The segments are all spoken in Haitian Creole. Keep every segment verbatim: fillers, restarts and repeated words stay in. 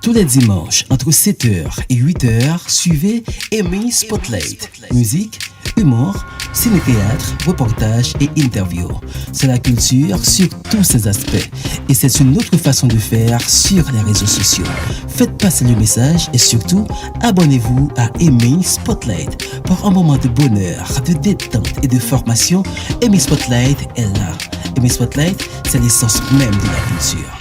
Tous les dimanches, entre sept heures et huit heures, suivez Amy Spotlight. Musique, humour, ciné-théâtre, reportages et interviews. C'est la culture sur tous ses aspects. Et c'est une autre façon de faire sur les réseaux sociaux. Faites passer le message et surtout, abonnez-vous à Amy Spotlight. Pour un moment de bonheur, de détente et de formation, Amy Spotlight est là. Amy Spotlight, c'est l'essence même de la culture.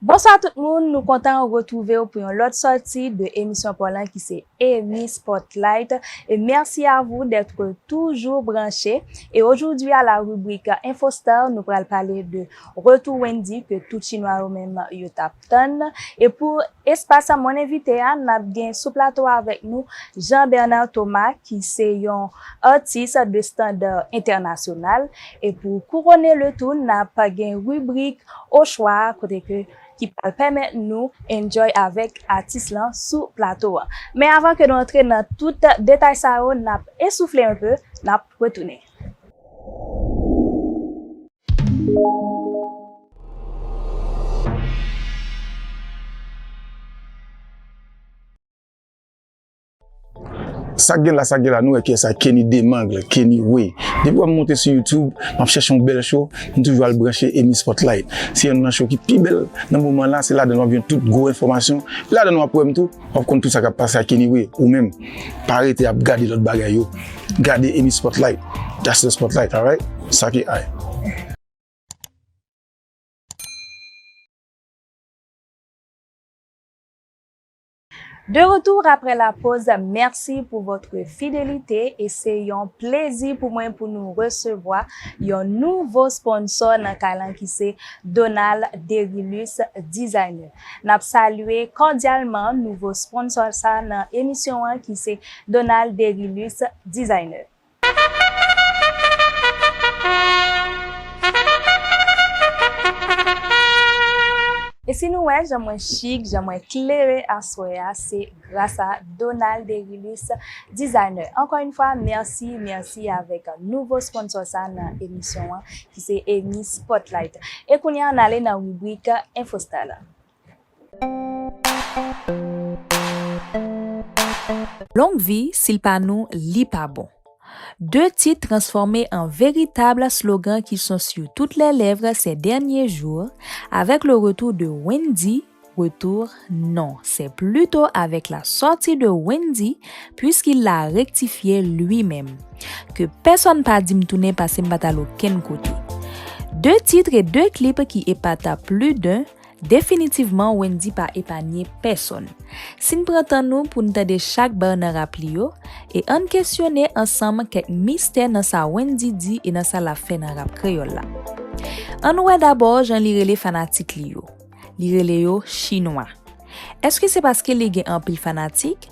Bonswa tout moun, nou kontan retwouve w pou yon lòt sòti de emisyon pa w lan ki se Amy Spotlight. Et merci à vous d'être toujours branchés. Et aujourd'hui, à la rubrique Infostar, nou pral pale de retour Wendy ke tout Chinwa yo menm yo t ap tann. E pou espas Mon Invité a, n ap gen sou plato avèk nou Jean Bernard Thomas, ki se yon atis de standard international. E pou kouwone le tou, n ap gen ribrik Au choix, kote ke, ki pral pèmèt nou enjoy avèk atis lan sou plato a. Men avan ke nou antre nan tout detay sa yo, n ap esoufle un peu, n ap retounen. Sa k gen la, sa k gen la, nou wè kiyès sa, Kenny Demangle, Kenny Way. Depi w wè m monte sou YouTube, m ap chèche yon bèl show, m toujou al branche Amy Spotlight. Se youn nan show ki pi bèl nan moman la, se ladan l w ap jwenn tout gwo enfòmasyon. Ladan l w ap wè m tou, w ap konn tout sa k ap pase ak Kenny Way. Ou menm, pa rete ap gade lòt bagay yo. Gade Amy Spotlight. That's the spotlight, alright? Sa ki ay. De retour après la pause, merci pour votre fidélité et se yon plezi pou mwen pou nou resevwa yon nouvo sponsor nan kay lan ki se Donald Derilus Designer. N ap salye kòdyalman nouvo sponsor sa nan emisyon an ki se Donald Derilus Designer. E si nou wè jan mwen chik, jan mwen klere aswè a, se gras a Donald Derilus Designer. Ankò yon fwa, mèsi, mèsi avèk nouvo sponsor sa nan emisyon an, ki se Amy Spotlight. E kounye a, n ale nan ribrik Infostar la. Longue vie, si l pa nou, li pa bon. De tit transformés en véritables slogans qui sont sur toutes les lèvres ces derniers jours, avec le retour de Wendy, retour, non, c'est plutôt avec la sortie de Wendy, puisqu'il l'a rectifié lui-même. Ke pèsonn pa di m tounen pase m pa t al okenn kote. De tit e de klip ki epata plus d'un, definitivman Wendy pa epanye pèsonn. Si n pran tan nou pou n tande chak ba nan rap li yo, e ann kesyone ansanm kèk mistè nan sa Wendy di e nan sa l ap fè nan rap kreyòl la. Ann wè dabò jan li rele fanatik li yo. Li rele yo Chinwa. Èske se paske li gen anpil fanatik?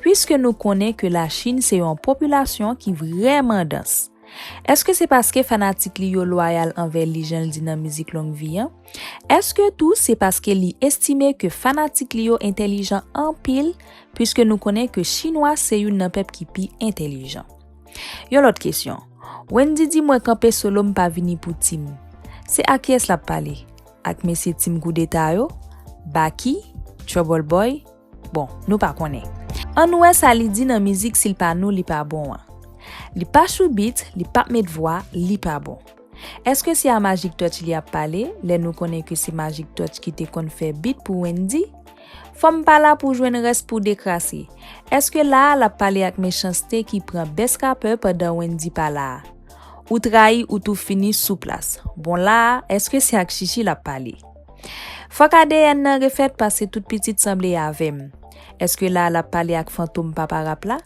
Piske nou konnen ke Lachin se yon popilasyon ki vrèman dans. Èske se paske fanatik li yo lwayal anvè li jan l di nan mizik Longue Vie an? Èske tou se paske li estime ke fanatik li yo entèlijan anpil, piske nou konnen ke Chinwa se youn nan pèp ki pi entèlijan? Yon lòt kesyon. Wendy di mwen kanpe solo m pa vini pou team. Se ak kiyès l ap pale? Ak mesye team koudeta yo? Baky? Trouble Boy? Bon, nou pa konnen. Ann wè sa li di nan mizik Si l pa nou, li pa bon an. Li pa chou beat, li p ap met vwa, li pa bon. Èske se a Magic Touch li ap pale, lè nou konnen ke se Magic Touch ki te konn fè beat pou Wendy? Fò m pa la pou jwenn rès pou dekrase. Èske la a l ap pale ak Mechanste ki pran best rapper pandan Wendy pa la a? Ou trayi ou tou fini sou plas. Bon la a, èske se ak Chichi l ap pale? Fòk A D N nan refèt pase tout pitit sanble avè m. Èske la a l ap pale ak Fantom papa rap la?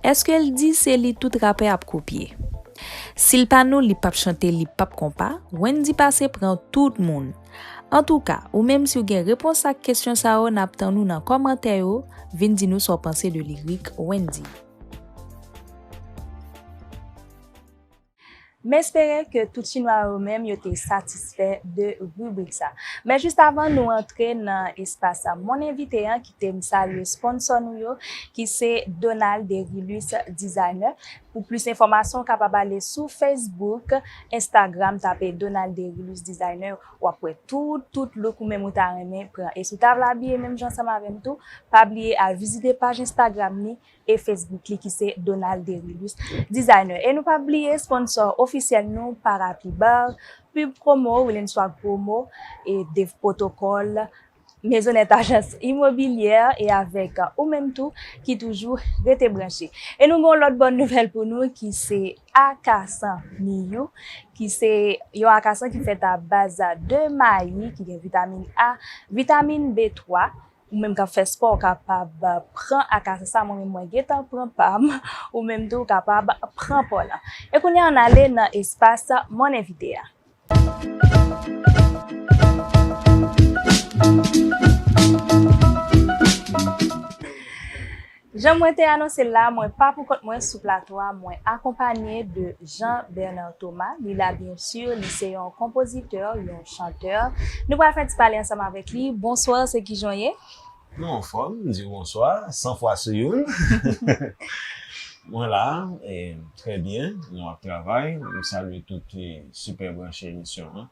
Èske l di se li tout rapè ap kopye? Si l pa nou, li p ap chante, li p ap konpa, Wendy pase pran tout moun. Antouka, ou menm si w gen repons ak kesyon sa yo, n ap tann ou nan kòmantè yo, vin di nou sa w panse de lirik Wendy. M espere ke tout Chinwa yo menm yo te satisfè de ribrik sa. Men jis avan nou antre nan espas Mon Envite an, kite m salye sponsò nou yo, ki se Donald Derilus Designer. Pou plis enfòmasyon, w kapab ale sou Facebook, Instagram, tape Donald Derilus Designer. W ap wè tout, tout look ou menm ou ta renmen pran. E si w ta vle abiye menm jan ansanm avè m tou, pa bliye al vizite paj Instagram ni e Facebook li ki se Donald Derilus Designer. E nou pa bliye sponsò ofisyèl nou, Parapli Bar, Pub Promo, William Swag Promo, e Dev Protocol, Maisonette Agence Immobilière e avèk ou menm tou ki toujou rete branche. E nou gen yon lòt bòn nouvèl pou nou ki se akasan Miyou, ki se yon akasan ki fèt a baz de mayi, ki gen vitamin A, vitamin B twa. Ou menm k ap fè spò, ou kapab pran akasan sa, mwen menm mwen gentan pran pa m, ou menm tou ou kapab pran pa w lan. E kounye a, ann ale nan espas Mon Envite a. Jan mwen te anonse l la, mwen pa pou kont mwen sou plato a, mwen akonpanye de Jean Bernard Thomas. Li la, byen si, li se yon konpozitè, yon chantè. Nou pral fè ti pale ansanm avèk li. Bonswa, se kijan w ye? Nou anfòm, m di w bonswa, san fwa sou youn. Mwen la, e, trè byen, nou ap travay. M salye tout e, sipè branche emisyon an.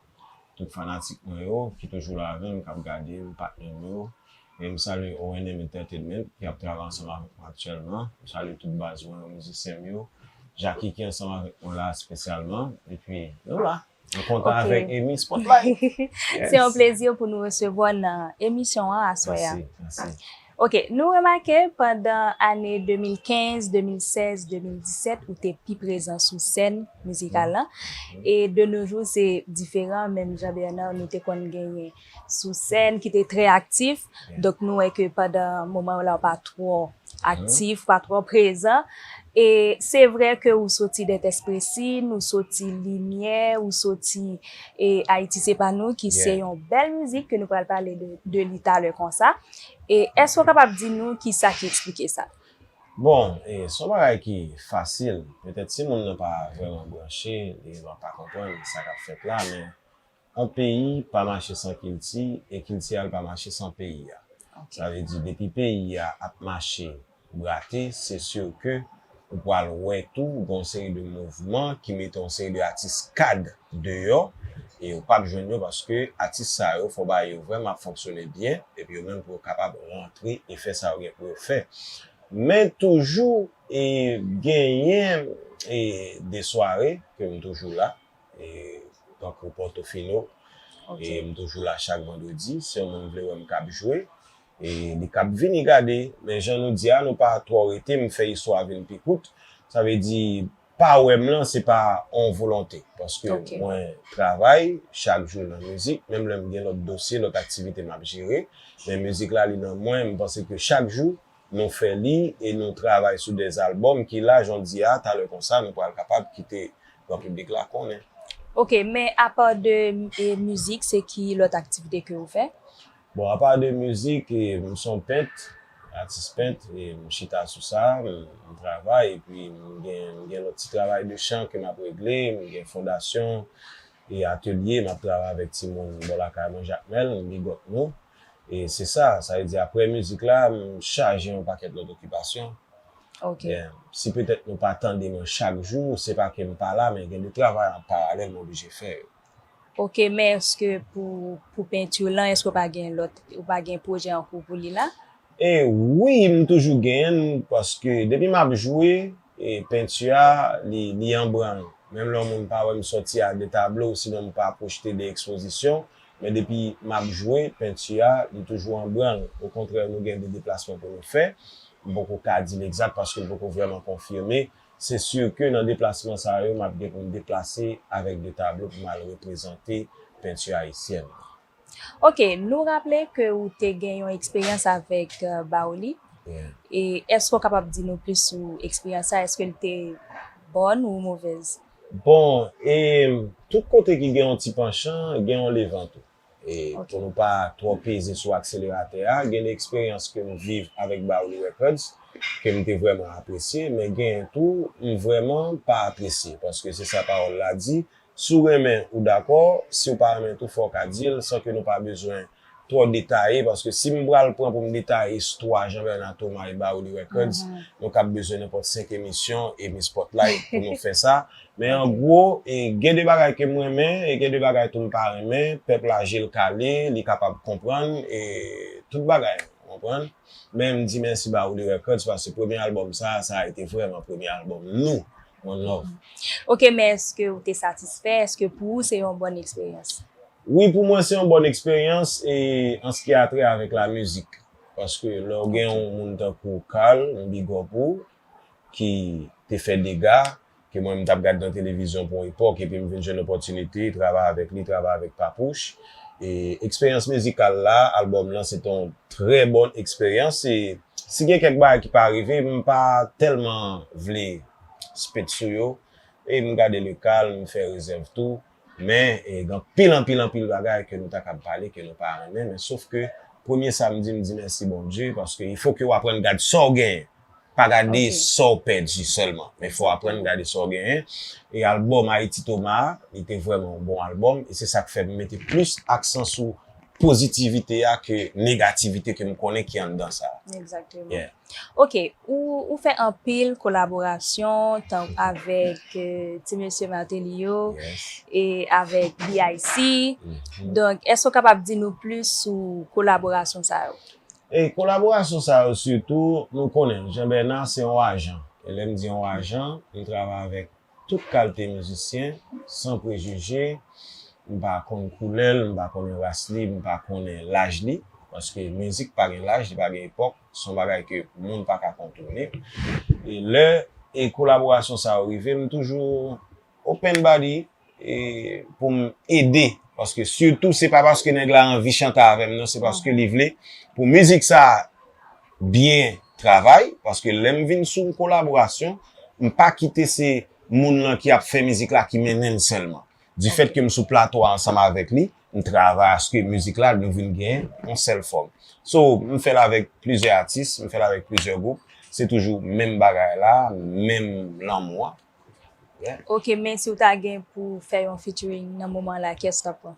Tout fanatik mwen yo ki toujou la avè m, k ap gade m, patnè m yo. E m salye O N M Entertainment ki ap travay ansanm avèk mwen aktyèlman. M salye tout baz mwen yo, mizisyen m yo. Jackie ki ansanm avèk mwen la espesyalman. Epi, nou la. Mwen kontan avèk Emi Spotlight. Se yon plezi pou nou resevwa w nan emisyon an aswè a. Mèsi, mèsi. Ok, nou remake pandan ane de mil kenz, de mil sèz, de mil disèt, ou te pi prezan sou sèn mizikal lan. E de nos jours, se diferan, menm Jean Bernard, nou te konn genyen sou sèn ki te trè aktif. Donk, nou wè ke pandan moman yo la, ou pa twò aktif, pa twò prezan. E se vre ke ou soti Dentès Presin, ou soti Limyè, ou soti e, Ayiti Se Pa Nou, ki se yon bèl mizik ke nou pral pale de, de li talè konsa. E èske w kapab di nou kisa ki eksplike sa? Bon, e, se yon bagay ki fasil. Petèt si moun nan pa vrèman branche, li va pa konprann sa k ap fèt la, men yon peyi pa mache san kilti, e kilti a l pa mache san peyi a. Sa vle di, depi peyi a ap mache brate, se si ke ou pral wè tou gen yon seri de mouvman ki mete yon seri de atis kad deyò, e ou p ap jwenn yo paske atis sa yo, fò bagay yo vrèman ap fonksyone byen, epi yo menm pou yo kapab rantre e fè sa yo gen pou yo fè. Men toujou e genyen e de sware ke m toujou la, e tankou Pòtofino, e m toujou la chak vandredi, si yon moun vle wè m k ap jwe, e li k ap vini gade, men jan nou di a, nou pa twò rete, m fè istwa vin pi kout, sa vle di, pa wè m lan, se pa yon volonte, paske mwen travay chak jou nan mizik, menm lè m gen lòt dosye, lòt aktivite m ap jere, men mizik la, li nan mwen, m panse ke chak jou, nou fè li e nou travay sou de albòm ki la, jan w di a, talè konsa, nou pral kapab kite gran piblik la konnen. Ok, men apa de e, mizik, se ki lòt aktivite ke ou fè? Bon, apa de mizik, e, m se yon pent, atis pent, e m chita sou sa, m, m travay, epi m gen, m gen lòt ti travay de chan ke m ap regle, m gen fondasyon e atelye, m ap travay avèk timoun bò lakay mwen, Jakmèl, m bigòt nou. E se sa, sa vle di apre mizik la, m chaje yon pakèt lòt okipasyon. Ok. Si petèt nou pa tande mwen chak jou, se pa ke m pa la, men gen de travay an paralèl m oblije fè yo. Ok, men èske pou, pou penti lan, èske w pa gen lòt, ou pa gen pwojè an kou pou li la? E wi, m toujou genyen l, paske depi m ap jwe, e penti a, li, li an branl. Menm lè yon moun pa wè m sòti ak de tablo, sinon m pa pwojte de ekspozisyon, men depi m ap jwe, penti a, li toujou an branl. Okontrè, nou gen de deplasman pou nou fè. M poko ka di l egzak paske m poko vrèman konfime. Se si ke nan deplasman sa yo, m ap gen pou m deplase avèk de tablo pou m al reprezante penti ayisyèn. Ok, nou raple ke ou te gen yon eksperyans avèk Baoli. E èske w kapab di nou plis sou eksperyans sa? Èske l te bòn ou movèz? Bon, e tout kote ki gen yon ti panchan, gen yon levan tou. E pou nou pa twò peze sou akseleratè a, gen de eksperyans ke m viv avèk Bauli Records, ke m te vrèman apresye, men gen tou, m vrèman pa apresye, paske se sa pawòl la di, si w renmen, ou dakò, si w pa renmen tou, fò w ka di l, san ke nou pa bezwen twò detaye, paske si m pral pran pou m detaye istwa Jean Bernard Thomas e Bauli Records, nou kab bezwen nenpòt senk emisyon e mi spotlight pou nou fè sa. Men an gwo, e gen de bagay ke m renmen, e gen de bagay tou m pa renmen, pèp la je l kale, li kapab konprann, e tout bagay, ou konprann? Men m di mèsi Bauli Records, paske premye albòm sa, sa a rete vrèman premye albòm nou, One Love. Ok, men èske ou te satisfè? Èske pou ou se yon bòn eksperyans? Wi, pou mwen se yon bòn eksperyans e an ce qui a trait avec la musique. Paske lè w gen yon moun tankou Carl, m big up ou, ki te fè dega, ke mwen m t ap gad nan televizyon pou yon epòk, epi m vin jwenn opòtinite travay avèk li, travay avèk Papouch. E eksperyans mizikal la, albòm lan, se te yon trè bòn eksperyans. E si gen kèk bagay ki pa rive, m pa tèlman vle spit sou yo. E m gade le kal, m fè rezèv tou. Men, e, gen anpil, anpil, anpil bagay ke nou ta kab pale, ke nou pa renmen. Men sof ke, premye sa m di, m di mèsi Bondye, paske il faut que w aprann gad sa w genyen. Pa gade sa w pèdi sèlman, men fò w aprann gade sa w genyen. E albòm Ayiti Toma a, li te vrèman yon bon albòm, e se sa k fè m mete plis aksan sou pozitivite a ke negativite ke m konnen ki anndan sa a. Egzakteman. Ok, ou, ou fè anpil kolaborasyon tankou avèk euh, ti mesye Martelly yo e avèk B I C. Donk, èske w kapab di nou plis sou kolaborasyon sa yo? E kolaborasyon sa yo sitou, nou konnen Jean Bernard se yon ajan. E lè m di yon ajan, li travay avèk tout kalite mizisyen, san prejije. M pa konn koulè l, m pa konnen ras li, m pa konnen laj li. Paske mizik pa gen laj, li pa gen epòk. Se yon bagay ke moun pa ka kontounen. E lè e kolaborasyon sa yo rive, m toujou open body e pou m ede. Paske sitou, se pa paske nèg la anvi chante avè m, non, se paske li vle pou mizik sa byen travay, paske lè m vin sou yon kolaborasyon, m pa kite se moun lan ki ap fè mizik la ki mennen l sèlman. Difèt ke m sou plato a ansanm avèk li, m travay aske mizik la nou vin gen yon sèl fòm. So, m fè l avèk plizyè atis, m fè l avèk plizyè gwoup, se toujou menm bagay la, menm lanmou a. Ok, men si w ta gen pou fè yon featuring nan moman la, kiyès w t ap pran?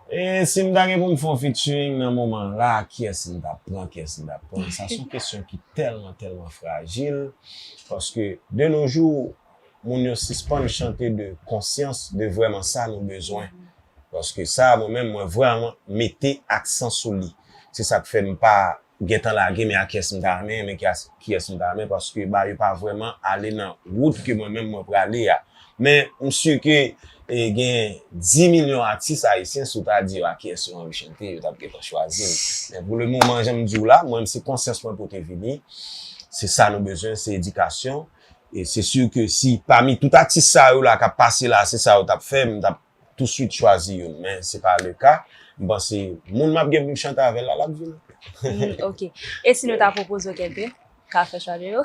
E si m ta gen pou m fè yon featuring nan moman la, kiyès m t ap pran, kiyès m t ap pran? Sa se yon kesyon ki tèlman, tèlman frajil, paske de nos jours, moun yo sispann chante de konsyans, de vrèman sa nou bezwen. Paske sa, mwen menm, mwen vrèman mete aksan sou li. Se sa k fè m pa gentan lage, men a kiyès m ta renmen, men kiyès m ta renmen, paske bagay yo pa vrèman ale nan wout ke mwen menm mwen prale a. Men m si ke e, gen dis milyon atis ayisyen, si w ta di yo a kiyès yo anvi chante, yo t ap gentan chwazi m. Men pou le moman, jan m di w la, mwen menm se konsyans mwen pote vini. Se sa nou bezwen, se edikasyon. E se si ke si pami tout atis sa yo la k ap pase la, se sa yo t ap fè, m t ap touswit chwazi youn. Men se pa le ka. M panse moun m ap gen pou m chante avè l la, l ap vini. Ok. E si nou ta pwopoze w kèlke, ka fè chwa de yo?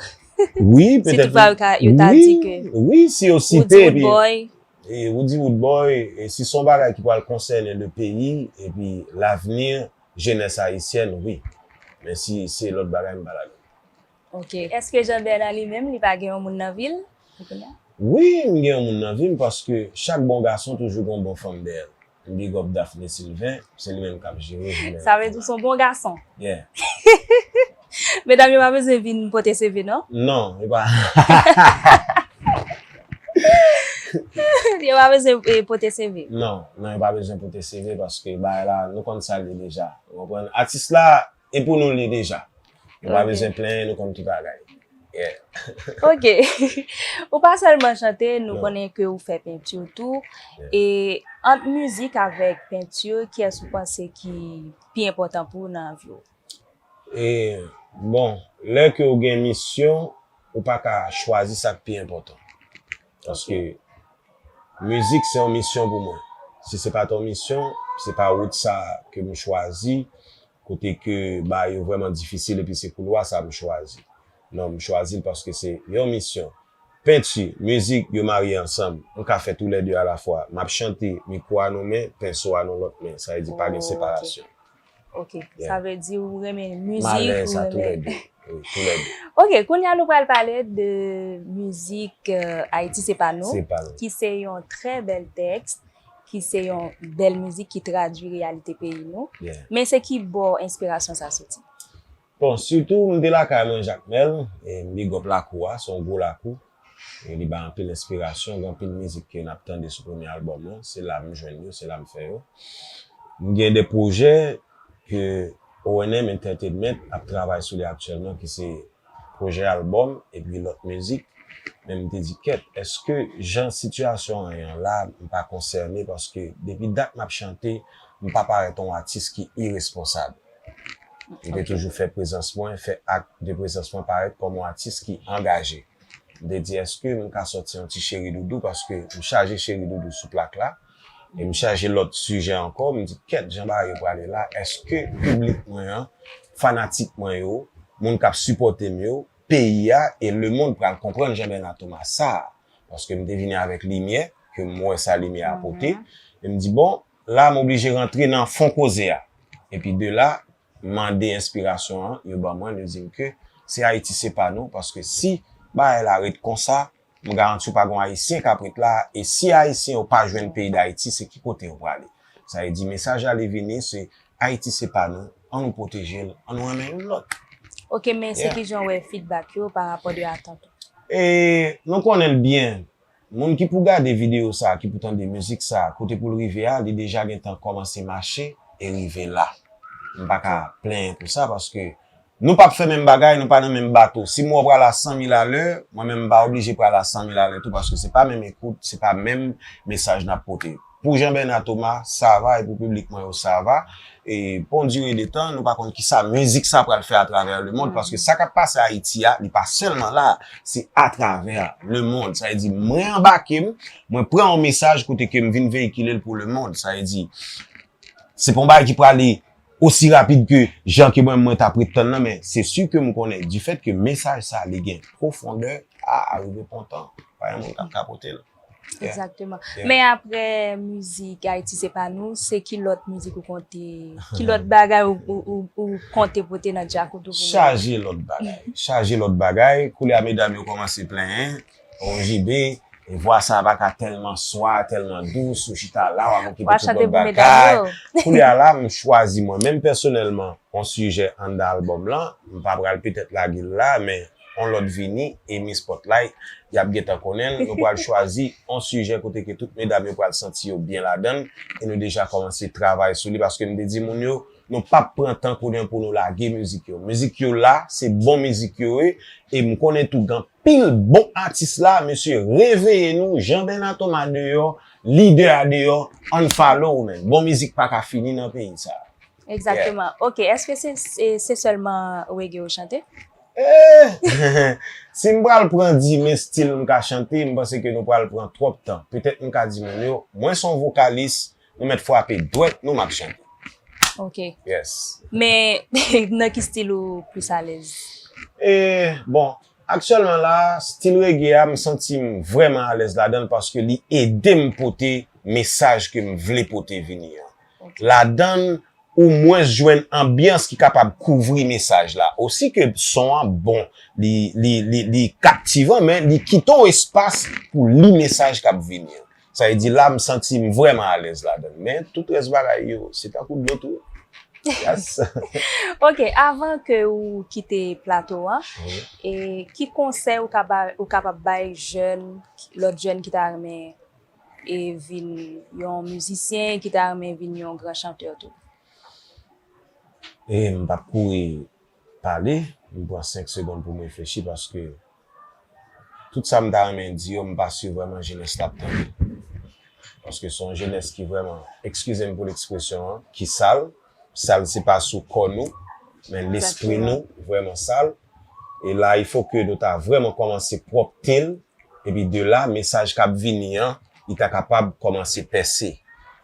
Wi, petèt. Si toutfwa yo ta di ke. Wi, si yo site. Ou di Roodboy. E, ou di Roodboy, e si se yon bagay ki pral konsène le peyi, epi lavni jenès ayisyèn, wi. Men si se lòt bagay, m pa ladan. Ok. Èske Jean Bernard li menm, li pa gen yon moun nan vi l? Wi, m gen yon moun nan vi m paske chak bon gason toujou gen yon bon fanm dèyè l. M big up Daphné Sylvain, se li menm k ap jere jounen. Sa vle di w se yon bon gason? Yeah. Medam yo pa bezwen vin pote C V non? Non, yo pa. Yo pa bezwen eh, pote C V. Non, non, yo pa bezwen pote C V paske bagay la, nou konn sa l ye deja. Ou konprann? Atis la, e pou nou l ye deja. Yo pa bezwen plenyen, nou konn tout bagay. Yeah. Ok. Ou pa sèlman chante, nou konnen ke ou fè penti tou. E ant mizik avèk penti, kiyès ou panse ki pi enpòtan pou ou nan vi w? E, bon, lè ke ou gen misyon, ou pa ka chwazi sa k pi enpòtan. Paske mizik se yon misyon pou mwen. Si se pa t yon misyon, se pa wout sa ke m chwazi, kote ke bagay yo vrèman difisil epi se koulwa sa m chwazi. Non, m chwazi l paske se yon misyon. Penti, mizik, yo marye ansanm. M ka fè toulède alafwa. M ap chante, mikwo a nan men, penso a nan lòt men. Sa vle di pa gen separasyon. Ok. Sa vle di ou renmen mizik, ou renmen. Toulède. Ok, kounye a nou pral pale de mizik Ayiti se pa nou, ki se yon trè bèl tèks, ki se yon bèl mizik ki tradui reyalite peyi nou. Men se ki bò enspirasyon sa soti? Bon, sitou m te lakay mwen Jakmèl, e m big up lakou a, se yon gwo lakou. E li bay anpil enspirasyon, gen anpil mizik ke n ap tande sou premye albòm lan, se la m jwenn yo, se la m fè yo. M gen de pwojè ke O N M Entertainment ap travay sou li aktyèlman, ki se pwojè albòm epi lòt mizik. Men m te di, kèt, èske jan sitiyasyon an ye an la, m pa konsène paske depi dat m ap chante, m pa parèt yon atis ki iresponsab. M te toujou fè prezans mwen, fè ak de prezans mwen parèt kòm yon atis ki angaje. M te di, èske m ka sòti yon ti cheri doudou paske m chaje cheri doudou sou plak la. E m chaje lòt sijè ankò, m di, kèt, jan bagay yo prale la, èske piblik mwen an, fanatik mwen yo, moun k ap sipòte m yo, peyi a e lemonn pral konprann Jean Bernard Thomas sa a. Paske m te vini avèk limyè, ke m wè sa limyè a pote. E m di, bon, la m oblije rantre nan fon koze a. Epi de la, m mande enspirasyon an, yo ban mwen, yo di m ke se Ayiti se pa nou, paske si bagay la ret konsa, m garanti w pa gen Ayisyen k ap ret la, e si Ayisyen yo pa jwenn peyi Dayiti, se ki kote yo prale? Sa vle di, mesaj la li vini, se Ayiti se pa nou, an nou pwoteje l, an nou renmen youn lòt. Ok, men se kijan w wè feedback yo pa rapò de atant ou? E nou konnen l byen, moun ki pou gade videyo sa, ki pou tande mizik sa, kote pou l rive a, li deja gentan kòmanse mache e rive la. M pa ka plenyen pou sa, paske nou p ap fè menm bagay, nou pa nan menm bato. Si m wè w pral a san mil alè, mwen menm m pa oblije pral a san mil alè tou, paske se pa menm ekout, se pa menm mesaj n ap pote. Pou Jean Bernard Thomas, sa va, e pou piblik mwen yo, sa va. E pou yon dire de tan, nou pa konn kisa mizik sa pral fè atravè lemonn, paske sa k ap pase Ayiti a, li pa sèlman la, se atravè lemonn. Sa vle di, mwen anbake m, mwen pran yon mesaj kote ke m vin veyikile l pou lemonn. Sa vle di, se pa yon bagay ki prale osi rapid ke jan ke mwen, mwen t ap ret tann nan, men se si ke m konnen, difèt ke mesaj sa li gen pwofondè, a, a rive pran tan, pa gen moun k ap ka pote l. Egzakteman. Men apre mizik Ayiti se pa nou, se ki lòt mizik ou konte, ki lòt bagay ou, ou, ou, ou konte pote nan djakout ou pou nou? Chaje lòt bagay. Chaje lòt bagay. Koulye a medam yo kòmanse plenyen. O J B, e vwa sa pa ka tèlman swa, tèlman dous, ou chita la, w ap okipe tout lòt bagay. Koulye a la, m chwazi mwen menm pèsonèlman, yon sijè anndan albòm lan, m pa pral petèt lage l la, men yon lòt vini, e mi Spotlight, y ap gentan konnen l, nou pral chwazi yon sijè kote ke tout medam yo pral santi yo byen ladan l, e nou deja kòmanse travay sou li, paske m te di moun yo, nou p ap pran tan konnen pou nou lage mizik yo. Mizik yo la, se bon mizik yo ye, e m konnen tou gen anpil bon atis la, mesye, reveye nou, Jean Bernard Thomas deyò, lidè a deyò, ann follow, man. Bon mizik pa ka fini nan peyi sa. Egzakteman. Ok, èske se, se, se sèlman reggae ou chante? Eh! Si m pral pran di men stil m ka chante, m panse ke nou pral pran twòp tan. Petèt m ka di moun yo, mwen se yon vokalis, nou mèt frape dwèt nou, m ap chante. Ok. Yes. Men nan ki stil ou plis alèz? E, bon, aktyèlman la, stil reggae a, m santi m vrèman alèz ladan l paske li ede m pote mesaj ke m vle pote vini an. Ladan l, ou mwens jwenn anbyans ki kapab kouvri mesaj la. Osi ke son an bon, li, li, li, li kaptivan, men li kite w espas pou li mesaj k ap vini an. Sa vle di la, m santi m vrèman alèz ladan l. Men tout rès bagay yo, se tankou dlo tou. Yes. Ok, avan ke ou kite plato an, e ki konsèy ou ka ba, ou kapab bay jèn, lòt jèn ki ta renmen e vin yon mizisyen, ki ta renmen vin yon gran chantè tou? E m p ap kouri pale, m pran senk segonn pou m reflechi paske tout sa m ta renmen di yo, m pa si vrèman jenès la ap tande. Paske se yon jenès ki vrèman, eskize m pou lekspresyon an, ki sal. Sal se pa sou kò nou, men lespri nou vrèman sal. E la, il faut que nou ta vrèman kòmanse pwòpte l. Epi de la, mesaj k ap vini an, li ta kapab kòmanse pèse.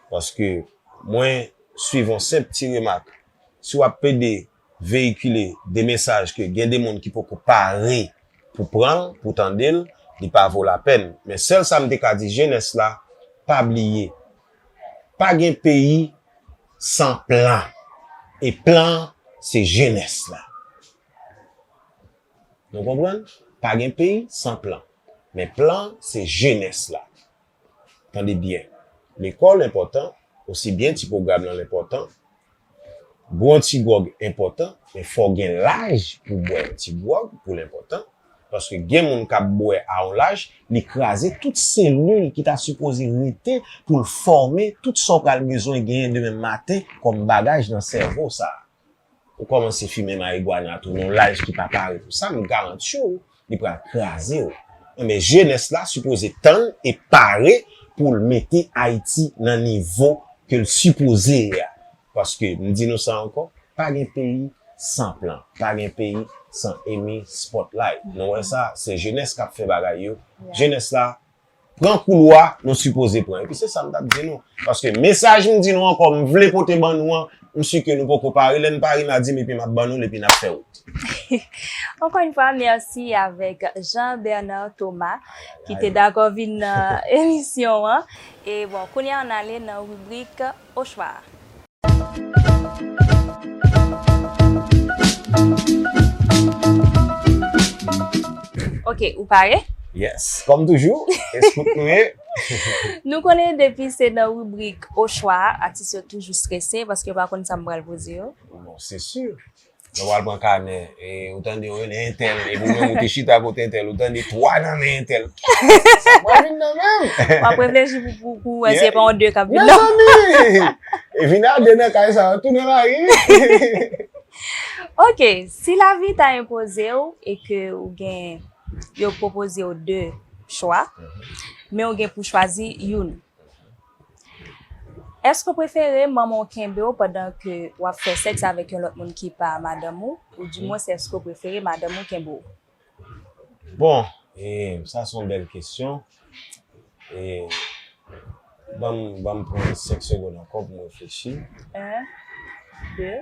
Paske mwen swiv yon senp ti remak. Si w ap pede veyikile de mesaj ke gen de moun ki poko pare pou pran l, pou tande l, li pa vo lapèn. Men sèl sa m te ka di jenès la, pa bliye, pa gen peyi san plan. E plan an, se jenès la. Nou konprann? Pa gen peyi san plan. Men plan an, se jenès la. Tande byen. Lekòl enpòtan, osi byen ti pwogram lan enpòtan. Bwè yon ti gwòg enpòtan, men fò w gen laj pou bwè yon ti gwòg pou l enpòtan. Paske gen moun k ap bwè a yon laj, li kraze tout selil ki ta sipoze rete pou l fòme tout sa w pral bezwen genyen demen maten kòm bagaj nan sèvo sa a. Ou kòmanse fimen marigwana tou nan yon laj ki pa pare pou sa, m garanti w, li pral kraze w. Enben, jenès la sipoze tann e pare pou l mete Ayiti nan nivo ke l sipoze ye a. Paske, m di nou sa ankò, pa gen peyi san plan, pa gen peyi san Amy Spotlight. Nou wè sa, se jenès k ap fè bagay yo. Jenès la, pran koulwa nou sipoze pran. Epi se sa m t ap di nou. Paske mesaj m di nou ankò, m vle pote ban nou an, m si ke nou poko pare. Lè n pare, n a di m, epi m ap ban nou l, epi n ap fè wout. Encore une fois, merci avec Jean Bernard Thomas ki te dakò vin nan emisyon an. E bon, kounye a n ale nan ribrik Ochwa. Ok, ou pare? Yes, kòm toujou, eskout nou ye. Nou konnen depi se nan ribrik Ochwa, atis yo toujou strese paske yo pa konn sa m pral poze yo. Bon, se si. Mwen pral pran kanè, e, ou tande yo rele entèl, epi ou menm ou te chita kote entèl, ou tande twa nan men entèl. Sa pral vin nan men m. W ap reflechi pou, pou, pou wè si se pa yon de k ap vin nan. Mezanmi! E vin a de nan kay sa yo, tounen lari. Ok, si lavi ta enpoze w e ke ou gen, yo pwopoze w de chwa, men ou gen pou chwazi youn. Èske w prefere manman w kenbe w pandan ke w ap fè sèks avèk yon lòt moun ki pa madanm ou, oudimwens èske w prefere madanm ou kenbe w? Bon, e, sa se yon bèl kesyon. E, ban m, ban m pran senk segonn ankò pou m reflechi. En, de,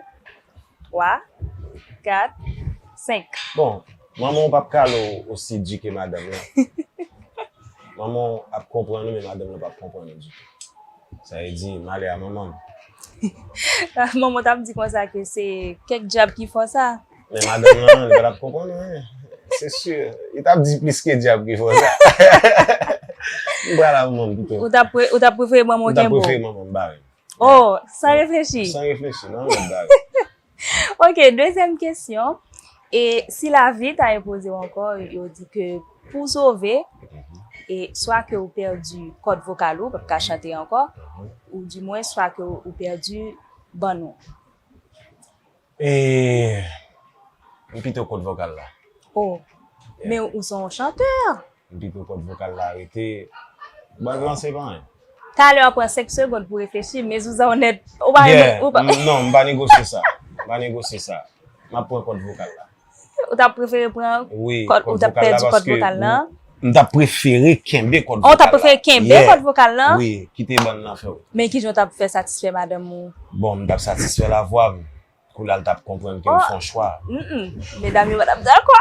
twa, kat, senk. Bon, manman w p ap kale w osi di ke madanm lan. Manman w ap konprann ou, men madanm lan p ap konprann ou ditou. Sa vle di, malè a manman m. Manman w t ap di konsa ke se kèk dyab ki fè w sa. Men madanm lan, li pa t ap konprann ou, en. Se si. Li t ap di plis ke dyab ki fè w sa. M pral a manman m pito. Ou t ap pre-, ou t ap prefere manman w kenbe w? M t ap prefere manman m bare m. Oh, san reflechi. San reflechi, non, lòt bagay. Ok, dezyèm kesyon. E si lavi ta enpoze w ankò, yo di ke pou w sove, e swa ke ou pèdi kòd vokal ou, ou p ap ka chante ankò, oudimwens swa ke ou pèdi bann ou. E m pito kòd vokal la. Oh, men ou se yon chantè. M pito kòd vokal la rete. Baz lan se pa anyen. Talè w pran senk segonn pou reflechi, men Zouza onèt. Ou pa renmen, ou pa. Non, m pa negosye sa. M pa negosye sa. M ap pran kòd vokal la. Ou t ap prefere pran kòd, ou t ap pèdi kòd vokal lan? M t ap prefere kenbe kòd vokal la. Oh, ou t ap prefere kenbe kòd vokal lan? Wi, kite bann lan fè wout. Men kijan w t ap fè satisfè madanm ou? Bon, m t ap satisfè lavwa m. Koulye a l t ap konprann ke m fè yon chwa. Medam yo pa t ap dakò.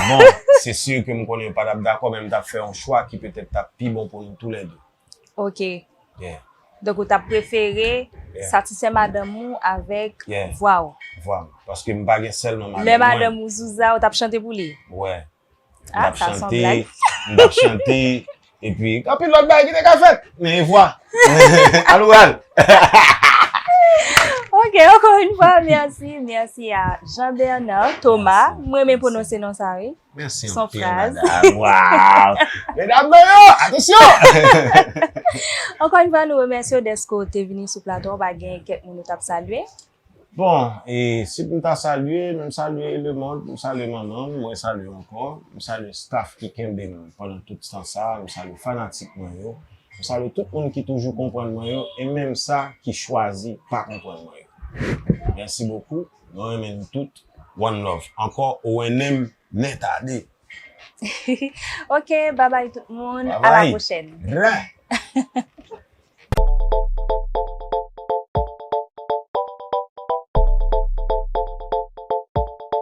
Bon, se si ke m konnen yo pa t ap dakò, men m t ap fè yon chwa ki petèt t ap pi bon pou nou toulède. Ok. Donk, ou t ap prefere satisfè madanm ou avèk vwa w? Vwa m. Paske m pa gen sèlman madanm mwen. Lè madanm ou Zouza, ou t ap chante pou li? Wè. M t ap chante, m t ap chante, epi anpil lòt bagay ki te ka fèt, men e vwa. Al ou al. Ok, encore une fois, merci, merci à Jean Bernard Thomas. Mwen renmen pwononse non sa, wi. Mèsi anpil, madanm. Waw! Medam mwen yo, atansyon! Encore une fois, nou remèsye w dèske w te vini sou plato a. Pa gen kèk moun ou t ap salye? Bon, e si pou m ta salye, m salye lemonn, m salye manman m, mwen salye w ankò, m salye staff ki kenbe m pandan tout tan sa, m salye fanatik mwen yo, m salye tout moun ki toujou konprann mwen yo, e menm sa ki chwazi pa konprann mwen yo. Mèsi bokou, mwen renmen nou tout, one love. Ankò, ou rennen m nètade. Ok, babay tout moun, a la pwochèn.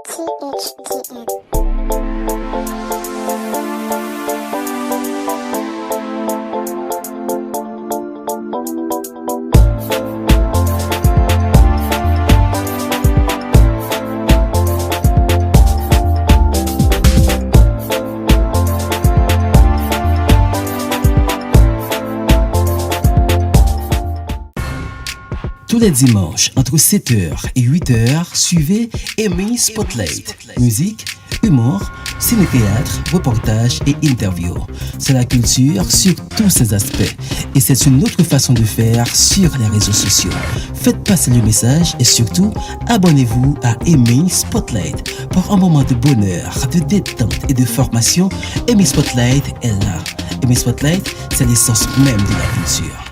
T H T N. Tous les dimanches, entre sept heures et huit heures, suivez Amy Spotlight. Musique, humour, ciné-théâtre, reportages et interviews. C'est la culture sur tous ses aspects. Et c'est une autre façon de faire sur les réseaux sociaux. Faites passer le message et surtout, abonnez-vous à Amy Spotlight pour un moment de bonheur, de détente et de formation. Amy Spotlight est là. Amy Spotlight, c'est l'essence même de la culture.